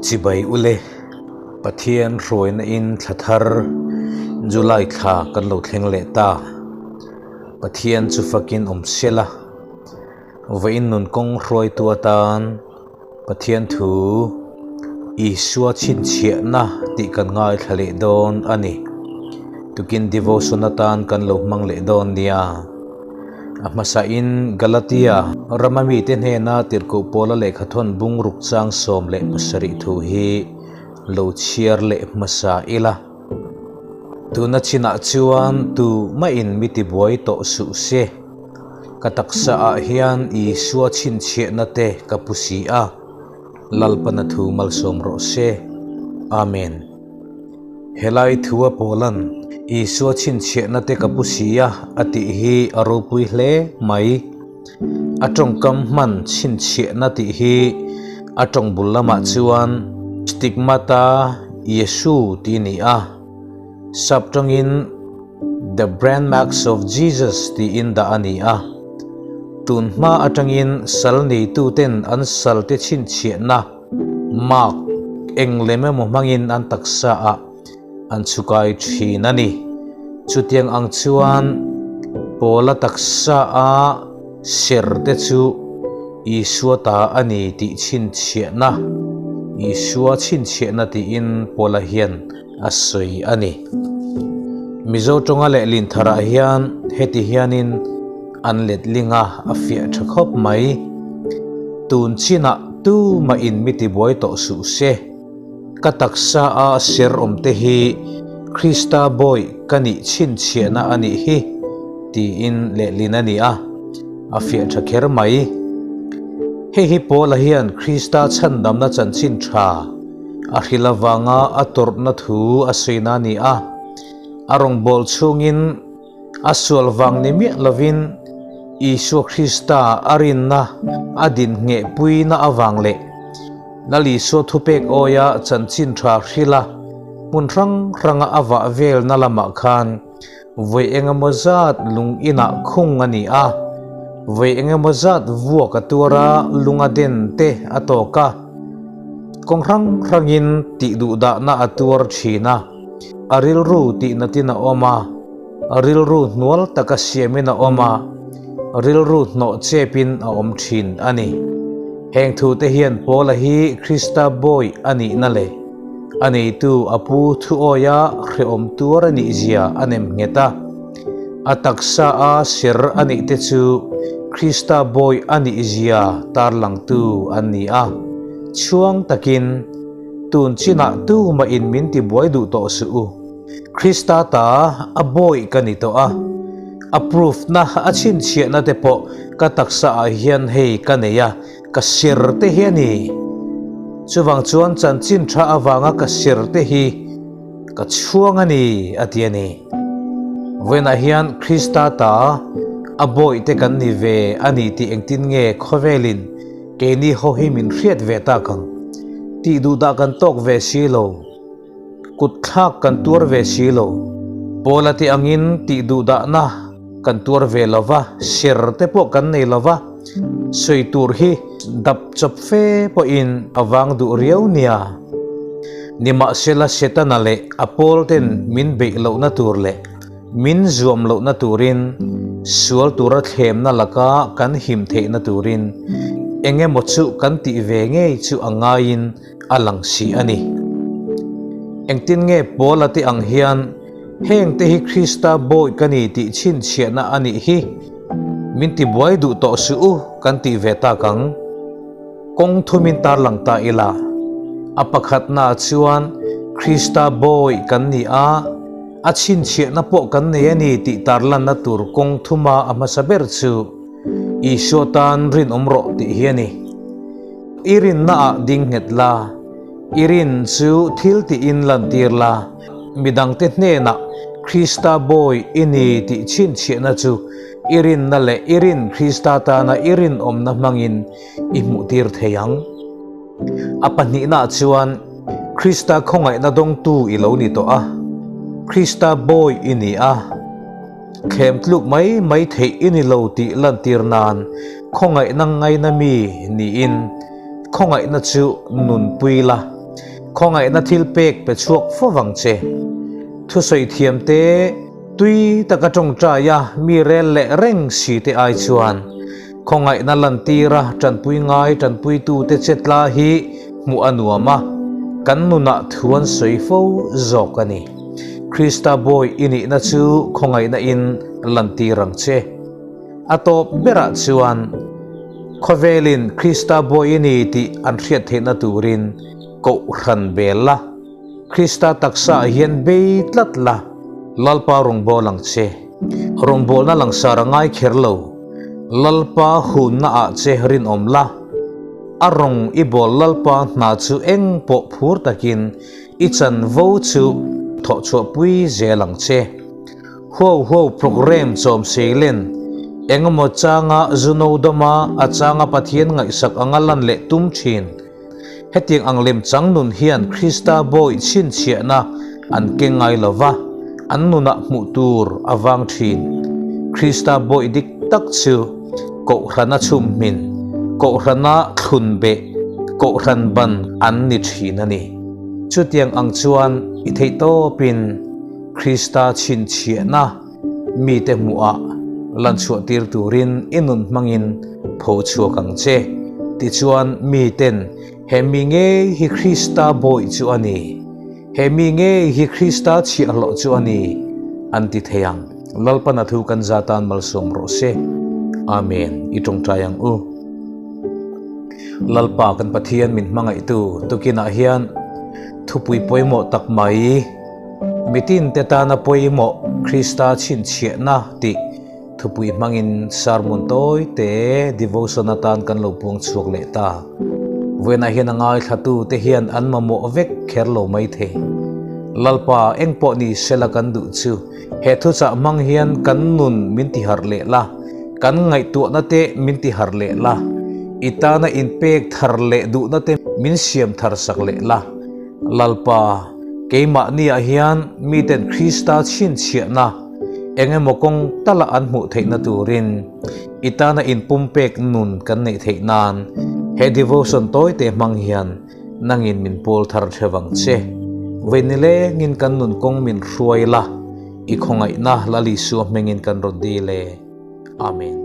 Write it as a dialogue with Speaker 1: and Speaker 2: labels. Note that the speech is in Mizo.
Speaker 1: Chibai ule, Pathian hruaina in thla thar July thla kan lo thleng leh ta. Pathian chu fakin awm sela, vawiin nun kawng hruaitu atan Pathian thu Isua chhinchhiahna tih kan ngaithla leh dawn a ni. Tukin devotion atan kan lo hmang leh dawn nia. A hmasain Galatia rama mite hnena tirhkoh Paula lehkhathawn bungruk chang 17 thu hi lo chhiar leh hmasa ila. Tuna chinah chuan tu mahin mi tibuai tawh suh se. Ka taksa ah hian Isua chhinchhiahna te ka pu si a, Lalpana thu malsawm rawh se. Amen. Helai thua Paula'n Isua chhinchhiahna te ka pu si a a tih hi a ropui hle mai. A tawngkam hman chhinchhiahna tih hi a tawng bul lamah chuan stigmata Jesu tih a ni a, sap tawngin The Brand Marks of Jesus tiin dah a ni a. Tun hma atangin sal neituten an salte chhinchhiahna Mark eng lem emaw hmangin an taksa ah an chhukai thin a ni. Chutiang ang chuan Paula taksa a ser te chu Isua ta a ni tih chhinchhiahna, Isua chhinchhiahna tiin Paula hian a sawi a ni. Mizo tawnga lehlin tharah hian heti hianin an letling a, a fiah tha khawp mai. Tun chinah tumah in mi tibuai tawh suh se. Ka taksa a ser awm te hi Krista bawi ka nih chhinchhiahna a nih hi tiin lehlin a ni a, a fiah tha kher mai. Hei hi Paula hian Krista chhandamna chanchin tha a hrilh avanga a tawrhna thu a sawina a ni a, a rawngbâwl chhungin a sual vang ni miah lovin Isua Krista a rinna a din nghehpuina avang leh Lal Isua thupek awia chanchin tha hrila hmun hrang hranga a vah velna lamah khan vawi engemaw zat lung inah khung a ni a, vawi engemaw zat vuak a tuar a, lung a den te a tawk a, kawng hrang hrangin tih duh dahna a tuar thin a, a rilru tih natin a awm a, a rilru hnual taka siamin a awm a, rilru hnawh chepin a awm thin a ni. Heng thute hian Paula hi Krista bawi a nihna leh A neitu a pu thuawia hrehawm tuar a nih zia a nem nghet a. A taksa a ser a neih te chu Krista bawi a nih zia tarlangtu an ni a. Chhuang takin, Tun chinah tumah in min tibuai duh tawh suh u. Krista ta a bawi ka ni tawh a. A proof na a chhinchhiahna te pawh ka taksa ah hian hei ka nei a. Ka sir te hi a ni. Chuvang chuan chanchin tha avanga ka sir te hi ka chhuang a ni, a ti a ni. Vawiinah hian Krista ta a bawih te kan ni ve a ni tih engtin nge khawvelin keini ho hi min hriat ve tak ang? Tih duh dah kan tawk ve si lo. Kut thlak kan tuar ve si lo. Paula te angin tih duh dahna kan tuar ve lo va, ser te pawh kan nei lo va, sawi tur hi dap chawp fe pawhin a vang duh riau nia. Nimahsela Setana leh a pawl ten min beih lohna tur leh min zuam lohna turin sual tura thlemna laka kan him theihna turin eng emaw chu kan tih ve ngei chu a ngaiin a lang si a ni. Engtin nge Paula te ang hian heng te hi Krista bawi ka ni tih chhinchhiahna a nih hi min tibuai duh tawh suh u kan tih ve tak ang? Kawng thumin tarlang ta ila, a pakhatnaah chuan Krista bawi kan ni a, a chhinchhiahna pawh kan nei a ni tih tarlanna tur kawng thuma a hmasa ber chu Isua tan rinawm rawh tih hi a ni. I rinna ah ding nghet la, i rin chu thil tiin lantir la, midangte hnenah Krista bawi i ni tih chhinchhiahna chu i rinna leh i rin Krista tana i rinawmna hmangin i hmuhtir thei ang. A pahnihnaah chuan Krista khawngaihna dawngtu i lo ni tawh a, Krista bawi i ni a, Thlem tluk mai mai theih i ni lo tih lantir nan khawngaihna ngaina mi niin khawngaihna chu nunpui la. Khawngaihna thilpek pe chhuak fo vang che. Thusawi thiam te, tui taka tawngtai a mi rel leh reng si te ai chuan khawngaihna lantira tanpui ngai tanpuitute che tla hi hmuh a nuam a, kan nunah thu an sawi fo zawk a ni. Krista bawi i nihna chu khawngaihna in lantir ang che. A tawp berah chuan khawvelin Krista bawi i ni tih an hriat theihna turin kohhran bel la. Krista taksa ah hian bei tlat la, Lalpa rawngbâwl ang che. Rawngbâwlna langsar a ngai kher lo, Lalpa hunna ah che rinawm la. A rawng i bâwl Lalpa hna chu eng pawh phur takin i chanvo chu thawhchhuahpui zel ang che. Huau huau programme chawm seilen eng emaw changa zu no dawma a changa Pathian ngaihsak anga lan leh tum thin. Hetiang ang lemchang nun hian Krista bawi chhinchhiahna an keng ngai lo va, an nunah hmuh tur a vang thin. Krista bawi dik tak chu Kohhrana chhumhmin, Kohhrana thlun beh, Kohhran ban an ni thin a ni. Chutiang ang chuan i theihtawpin Krista chhinchhiahna mite hmuhah lanchhuah tir turin i nun hmangin pho chhuak ang che. Tichuan, miten, He mi ngei hi Krista bawih chu a ni, he mi ngei hi Krista chhiahhlawh chu a ni, an ti thei ang. Lalpan a thu kan za tan malsawm rawh se. Amen. I tawngtai ang u. Lalpa kan Pathian min hmangaihtu tukinah hian thupui pawimawh tak mai, Mitin te tana pawimawh Krista chhinchhiahna tih thupui hmangin sermon tawi te devotion atan kan lo puang chhuak leh ta. Vawiinah hian a ngaithlatu te hian an mamawh vek kher lo mai thei. Lalpa eng pawh ni sela kan duh chu he thuchah hmang hian kan nun min ti harh leh la, kan ngaihtuahna te min ti harh leh la, i tana inpek thar leh duhna te min siam thar sak leh la. Lalpa, keimahniah hian miten Krista chhinchhiahna eng emaw kawng tala an hmuh theihna turin i tana inpumpek nun kan neih theih nan he devotion tawite hmang hian nangin min pawl thar theuh ang che. Vawi nilengin kan nun kawng min hruai la, i khawngaihna Lal Isua hmingin kan rawn dil e. Amen.